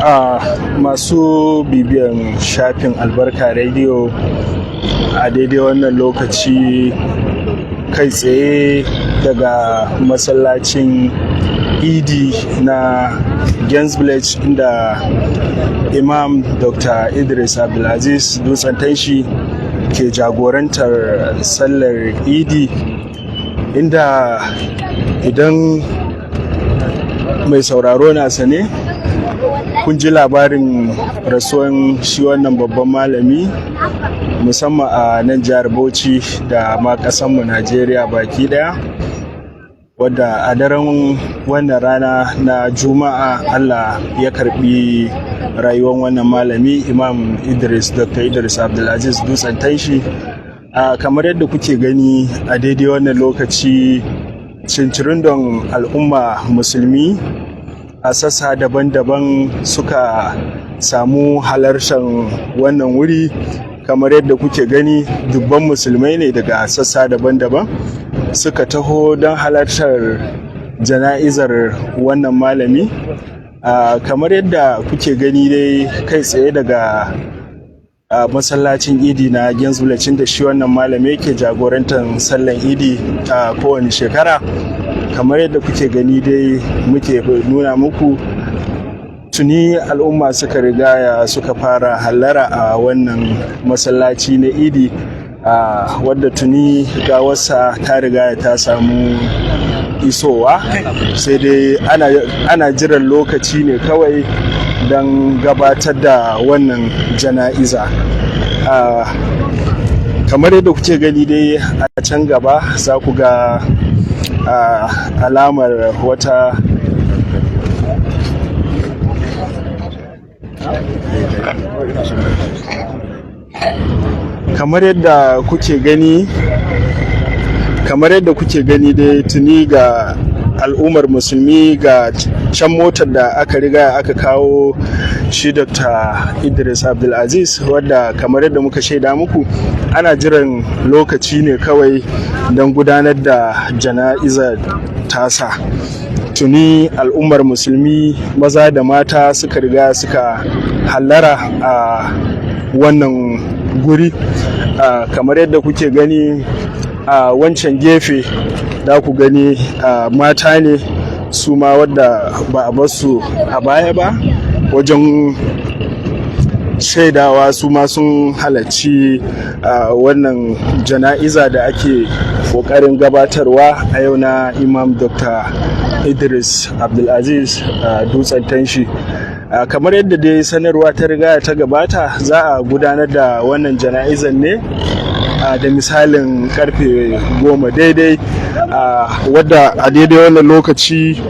A masu bibiyan shafin Albarka Radio a daidai wannan lokaci, kai tsaye daga masallacin Idi na Gens Village, inda Imam Dr. Idris Abdulaziz Dutsen Tanshi ke jagorantar sallar Idi, inda idan mai sauraro na sane, kun ji labarin rasuwan shi wannan babban malami, musamman a nan jihar Bauchi da ma kasanmu Najeriya baki daya, wadda a daren wannan rana na Juma'a Allah ya karbi rayuwar wannan malami, Imam Idris, Dr. Idris Abdulaziz Dutsen Tanshi. Kamar yadda kuke gani, a daidai wannan lokaci cincirindon al'umma musulmi a sassa daban-daban suka samu halartar wannan wuri. Kamar yadda kuke gani, dubban musulmai ne daga sassa daban-daban suka taho don halartar jana'izar wannan malami. Kamar yadda kuke gani dai, kai tsaye daga masallacin Idi na Gens Village da shi wannan malami yake jagorantar sallan Idi a kowane shekara. Kamar yadda kuke gani dai, muke nuna muku, tuni al'umma suka rigaya suka fara hallara a wannan masallaci na Idi, wadda tuni gawarsa ta rigaya ta samu isowa, sai dai ana jiran lokaci ne kawai don gabatar da wannan jana'iza. Kamar yadda kuke gani dai, a can gaba za ku ga alamar wata. Kamar yadda kuke gani dai, tuni ga al'ummar musulmi, ga can motar da aka riga aka kawo shi Dr. Idris Abdulaziz, wadda kamar yadda muka shaida muku, ana jiran lokaci ne kawai don gudanar da jana'izar tasa. Tuni al'ummar musulmi maza da mata suka riga suka hallara a wannan guri. Kamar yadda kuke gani, a wancan gefe da ku gani, mata ne su ma, wadda ba a basu a baya ba wajen shaidawa, su ma sun halarci wannan jana'iza da ake kokarin gabatarwa a yau na Imam Dr. Idris Abdulaziz Dutsen Tanshi. Kamar yadda dai sanarwa ta riga ta gabata, za a gudanar da wannan jana'izan ne da misalin karfe 10 daidai, wadda a daidai wannan lokaci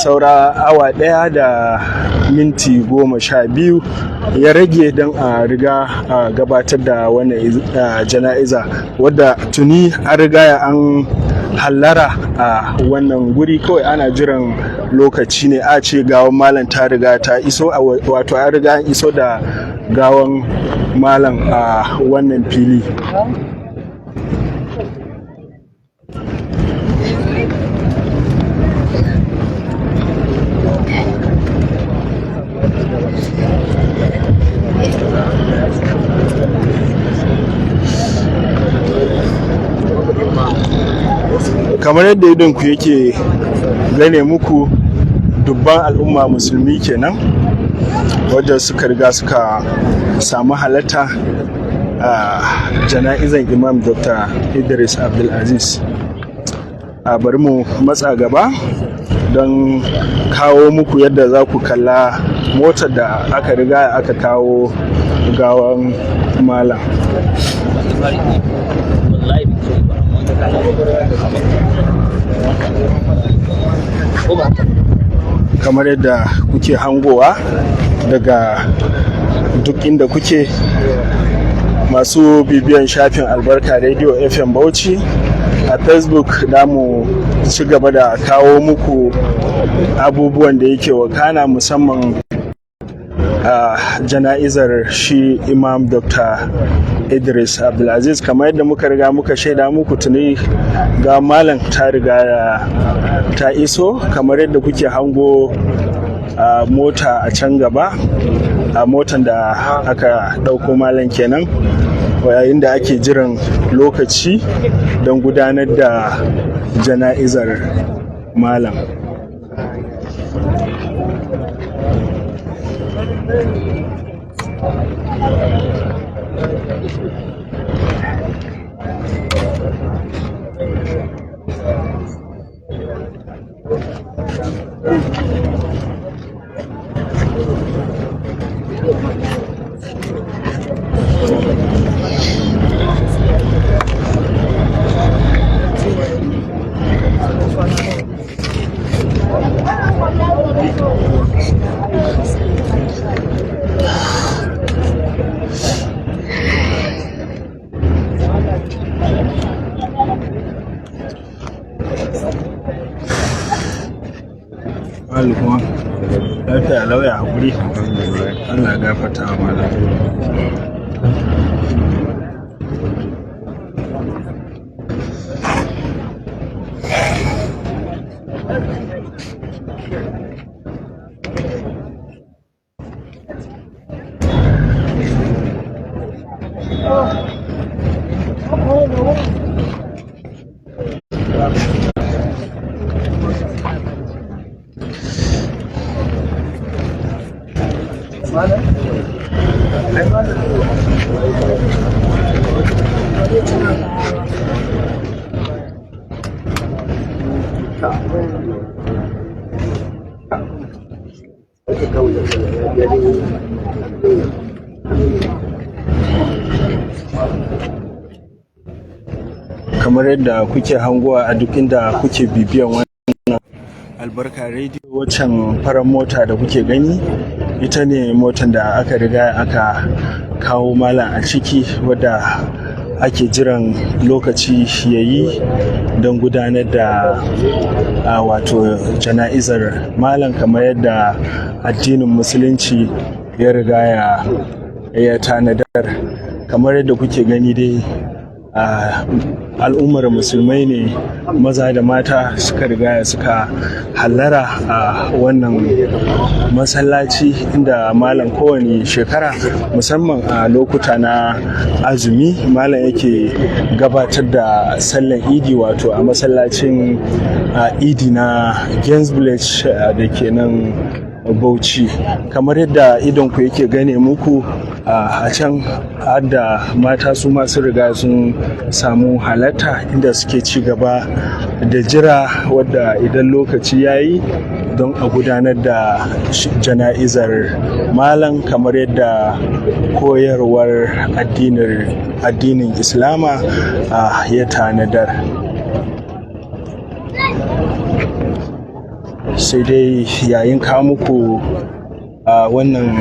saura awa 1 da minti 12 ya rage don a riga a gabatar da wannan jana'iza, wadda tuni an riga an hallara a wannan guri. Kawai ana jiran lokaci ne a ce gawan malam ta riga ta iso, wato an riga an iso da gawan malam a wannan fili. Kamar yadda idonku yake gane muku, dubban al'umma musulmi kenan wadda suka riga suka samu halatta a jana'izan Imam Dr. Idris Abdulaziz. A bari mu matsa gaba don kawo muku yadda za ku kalla motar da aka riga aka kawo gawan malam. Wallahi bai ba, amma Kamar yadda kuke hangowa daga duk inda kuke, masu bibiyan shafin Albarka Radio FM Bauchi a Facebook, da mu ci gaba da kawo muku abubuwan da yake wakana, musamman a jana'izar shi Imam Dr. Idris Abdulaziz. Kamar yadda muka riga muka shaida muku, tuni ga malam ta riga ta iso, kamar yadda kuke hango. mota a can gaba, a motan da aka ɗauko malam kenan, yayin da ake jiran lokaci don gudanar da jana'izar malam. Malam kuma lafiya lauya hakuri. Allah ya gafarta wa malam. Kamar yadda kuke hangowa a duk inda kuke bibiyan wannan Albarka Rediyo, waccan farar mota da kuke gani ita ne motan da aka riga aka kawo malam a ciki, wadda ake jiran lokaci ya yi don gudanar da wato jana'izar malam, kamar yadda addinin Musulunci ya riga ya tanadar. Kamar yadda kuke gani dai, al'ummar musulmai ne maza da mata suka riga suka hallara a wannan masallaci inda malam kowane shekara, musamman a lokuta na azumi, malam yake gabatar da sallan Idi, wato a masallacin Idi na Gens Village da ke nan Bauchi. Kamar yadda idonku yake gane muku a can, har da mata su masu riga sun samu halatta inda suke ci gaba da jira, wadda idan lokaci ya yi don a gudanar da jana'izar malam kamar yadda koyarwar addinin Islama ya tanadar. Sai dai yayin kawo muku a wannan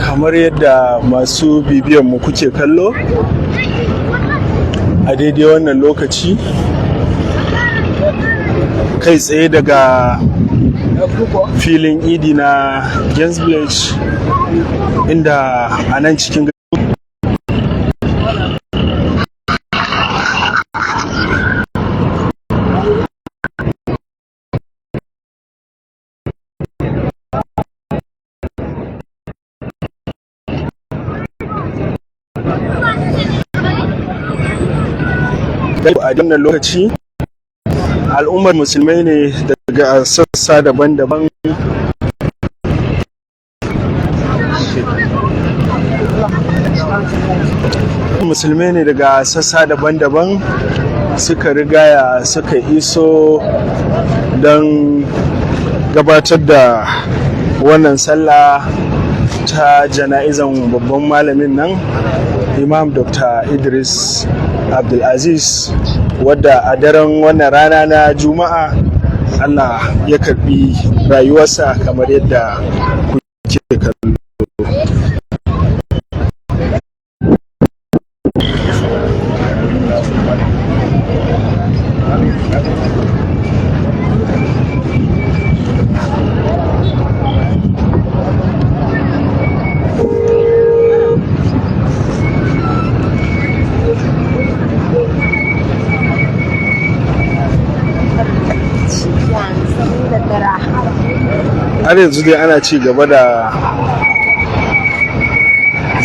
Kamar yadda masu bibiyan mu kuke kallo a daidai wannan lokaci, kai tsaye daga filin Idi na Gens Village, inda a nan cikin a wannan lokaci al'ummar musulmai ne daga sassa daban-daban suka rigaya suka iso don gabatar da wannan sallah ta jana'izan babban malamin nan, Imam Dr. Idris Abdulaziz, wadda a daren wannan rana na Juma'a Allah ya karbi rayuwarsa, kamar yadda kuke kallo. Har yanzu dai ana ci gaba da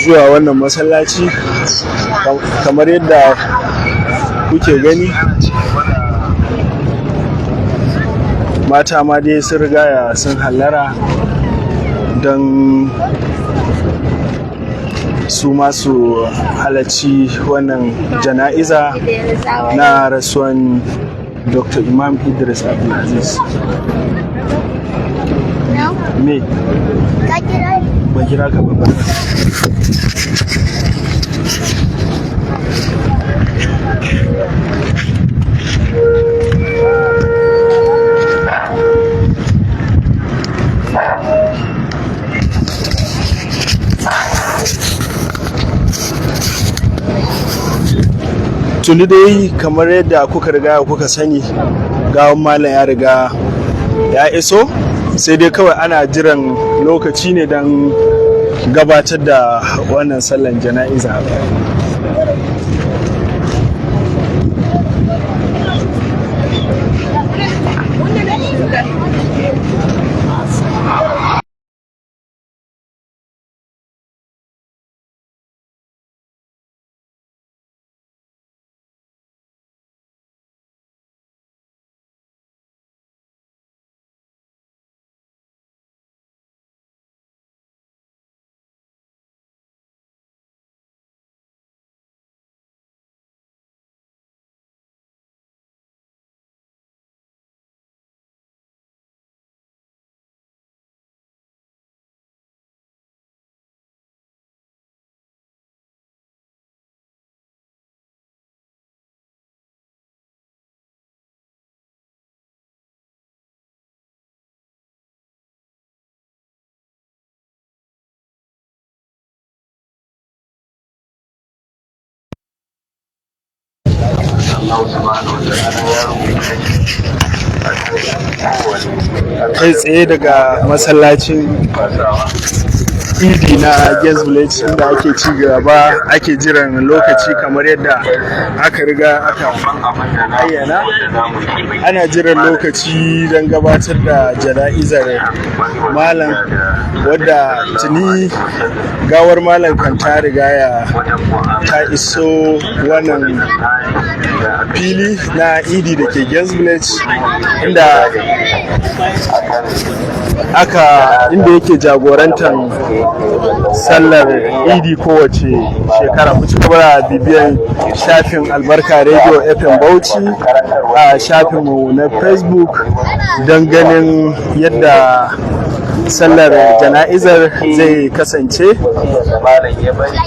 zuwa wannan masallaci, kamar yadda kuke gani. Mata ma dai sun rigaya sun hallara don su masu halarci wannan jana'iza na rasuwan Dr. Imam Idris Abdulaziz. Me? Ban kira ka ba. Tuni dai, kamar yadda kuka riga kuka sani, gawan malam ya riga ya iso, sai dai kawai ana jiran lokaci ne don gabatar da wannan sallan jana'iza. Kai tsaye daga masallacin Idi na Guest Village, inda ake ci gaba, ake jiran lokaci kamar yadda aka riga aka ayyana. Ana jiran lokaci don gabatar da jana'izar malam, wadda tuni gawar malam kan ta riga ya ta iso wannan fili na Idi da ke Guest Village, inda yake jagorantar sallar Idi kowace shekara. Ku ci gaba da bibiyan shafin Albarka Radio FM Bauchi a shafinmu na Facebook don ganin yadda sallar jana'izar zai kasance. Malam ya bari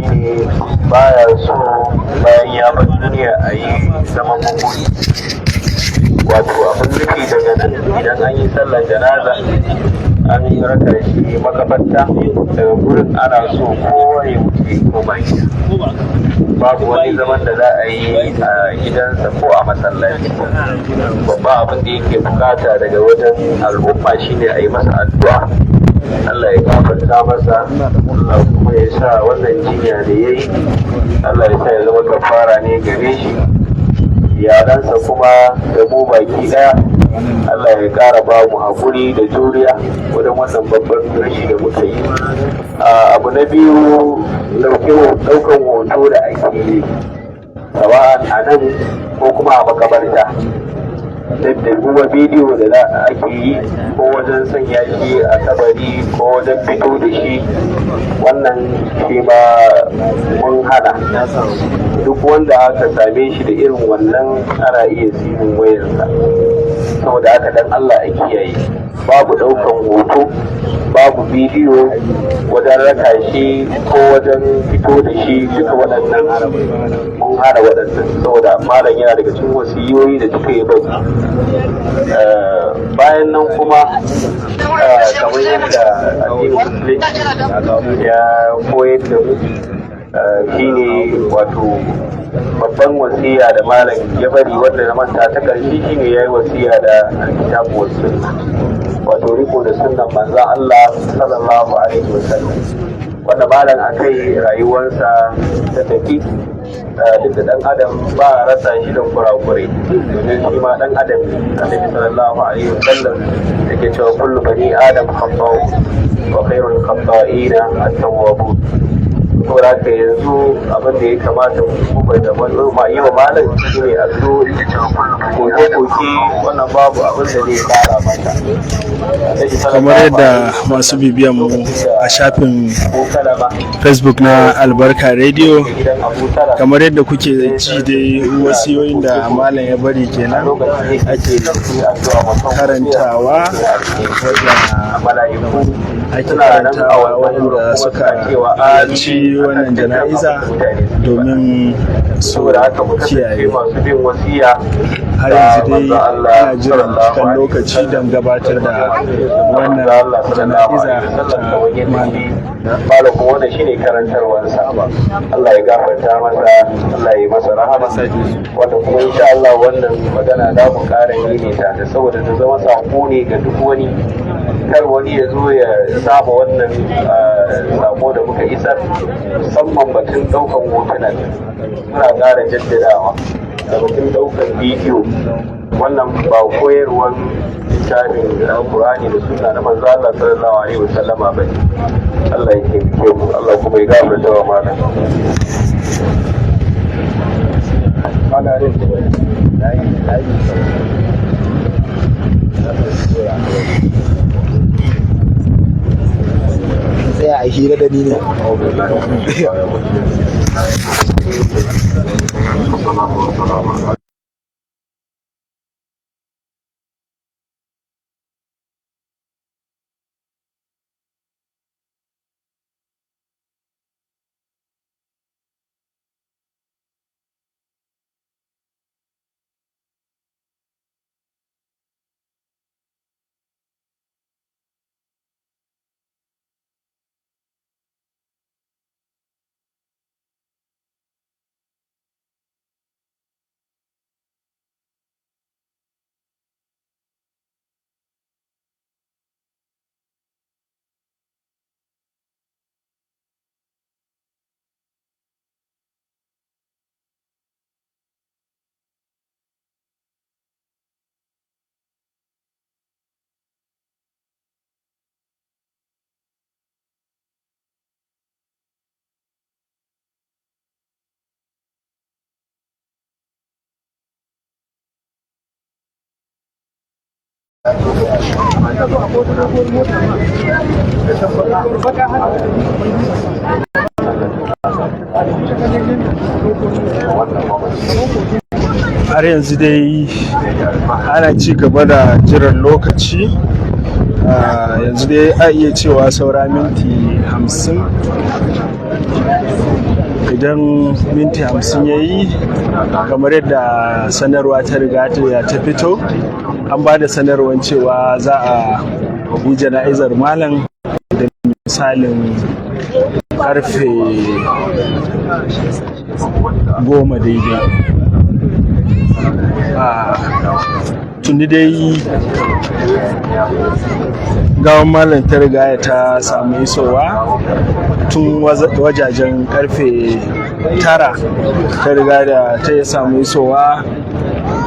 shine baya so bayan ya bar duniya a yi zaman makoki. Wato abin nufi, daga nan idan an yi sallar janaza, an yi raka shi makabarta, daga gurin ana so kowa ya wuce koma gida. Babu wani zaman da za a yi a gidansa ko a masallaci. Babban abin da yake bukata daga wajen al'umma shine a yi masa addu'a, Allah ya gafarta masa, Allah kuma ya sa wannan jinya da ya yi, Allah ya sa ya zama kafara ne gare shi, iyalansa kuma da mu baki daya. Allah ya kara ba mu haƙuri da juriya wajen wannan babban rashi da muka yi. Abu na biyu, ɗaukan hoto da ake yi, sawa'an a nan ko kuma a makabarta, da kuma bidiyo da za ake yi, ko wajen sanya shi a kabari ko wajen fito da shi, wannan shi ma mun hana. Duk wanda aka same shi da irin wannan, ana iya seizing wayarsa. Saboda haka, dan Allah a kiyaye. Babu ɗaukan hoto, babu bidiyo wajen raka shi ko wajen fito da shi. Duka waɗannan mun hana waɗannan, saboda malam yana daga cikin wasiyoyi da suka yi bari. Bayan nan kuma, kamar yadda addinin Musulunci ya koyar da mu, shine wato babban wasiya da malam ya bari wanda na manta ta ƙarshe, shine ya yi wasiya da alkitabu was sunna, wato riko da sunnan manzon Allah sallallahu alaihi wasallam, wanda malam akai rayuwarsa ta tafi. Duk da dan adam ba a rasa shi da kurakurai, domin shi ma dan adam ne. Annabi sallallahu alaihi wasallam yake cewa: "Kullu bani adam khata'u wa khairul khata'ina at-tawwabun." Saboda haka, yanzu abin da ya kamata mu bai da wani ma yi wa malam shine addu'o'i. Koke koke wannan babu abin da zai kara mata. Kamar yadda masu bibiyan mu a shafin Facebook na Albarka Radio, kamar yadda kuke ji dai, wasiyoyin da malam ya bari kenan ake karantawa, wadda ake karantawa, waɗanda suka halarci halarci wannan jana'iza domin su Saboda haka mu kasance kiyaye. masu bin wasiya Har da yanzu dai manzo Allah ana jiran sallallahu cikan alaihi lokaci wasallam. don gabatar da wannan Manzo Allah sallallahu jana'iza alaihi wasallam ta kamar yadda malam. shi malam, kuma wannan shine karantarwarsa. Allah ya gafarta masa, Allah ya yi masa rahama. Wanda kuma insha Allah wannan magana za mu ƙara yi ne ta da, saboda ta zama sako ne ga duk wani, kar wani ya zo ya saba wannan sako da muka isar, musamman batun ɗaukan hotunan. Muna ƙara jaddadawa da batun ɗaukan bidiyo, wannan ba koyarwan littafin Alƙur'ani da sunna na manzo Allah sallallahu alaihi wasallama bane. Allah ya taimake mu, Allah kuma ya gafarta wa malam. Tsaya a hira da ni ne. Har yanzu dai ana ci gaba da jiran lokaci. Yanzu dai a iya cewa saura minti 50. Idan minti 50 ya yi, kamar yadda sanarwa ta riga ta fito, an ba da sanarwar cewa za a yi jana'izar malam da misalin karfe 10 daidai. Tuni dai gawan malam ta riga ta samu isowa tun wajajen karfe 9, ta riga da ta samu isowa,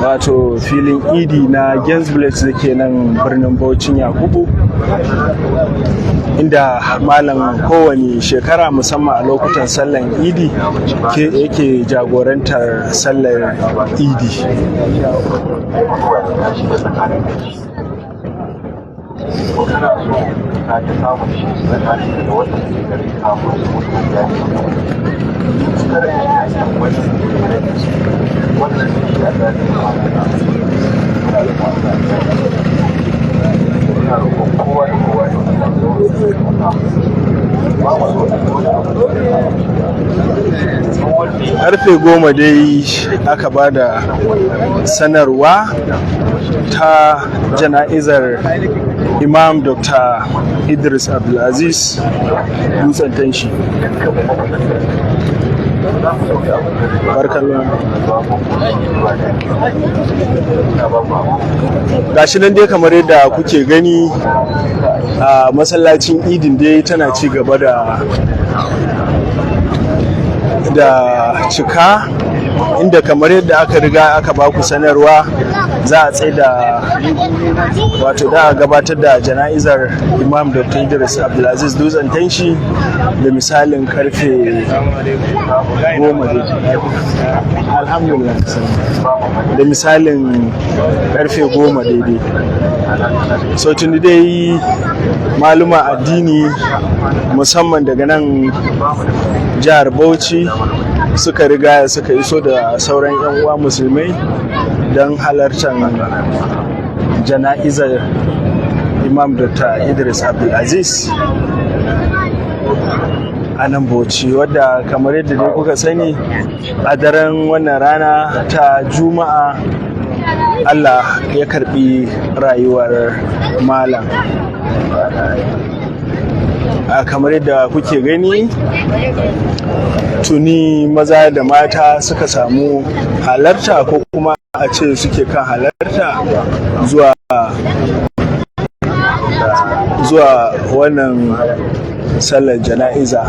wato filin idi na Gainsblade da ke nan birnin Bauchin Yakubu, inda malam kowane shekara, musamman a lokutan sallan idi, ke yake jagorantar sallar idi. Kana so ka ta samun shi tsakanin da wanda suke gare kafin su mutu ya yi, kada ka shi hanyar wani wannan shi Allah ne ya muna roƙon kowa da kowa da ba mu so a wani abu da wanda Karfe 10 dai aka ba da sanarwa ta jana'izar Imam Dr. Idris Abdulaziz Dutsen Tanshi. Barkan. Gashi nan dai kamar yadda kuke gani, a masallacin idin dai tana ci gaba da cika, inda kamar yadda aka riga aka baku sanarwa za a tsaye da, wato da a gabatar da jana'izar Imam Dr. Idris Abdulaziz Dutsen Tanshi da misalin karfe 10 daidai. Alhamdulillah. Da misalin karfe 10 daidai. So tuni dai maluma addini, musamman daga nan jihar Bauchi, suka riga suka iso da sauran 'yan uwa musulmai don halartar jana'izar Imam Dr. Idris Abdulaziz. A a nan Bauchi, wadda kamar yadda dai kuka sani, a daren wannan rana ta Juma'a Allah ya karbi rayuwar malam. A kamar yadda kuke gani, tuni maza da mata suka samu halarta, ko kuma a ce suke kan halarta zuwa wannan sallar jana'iza.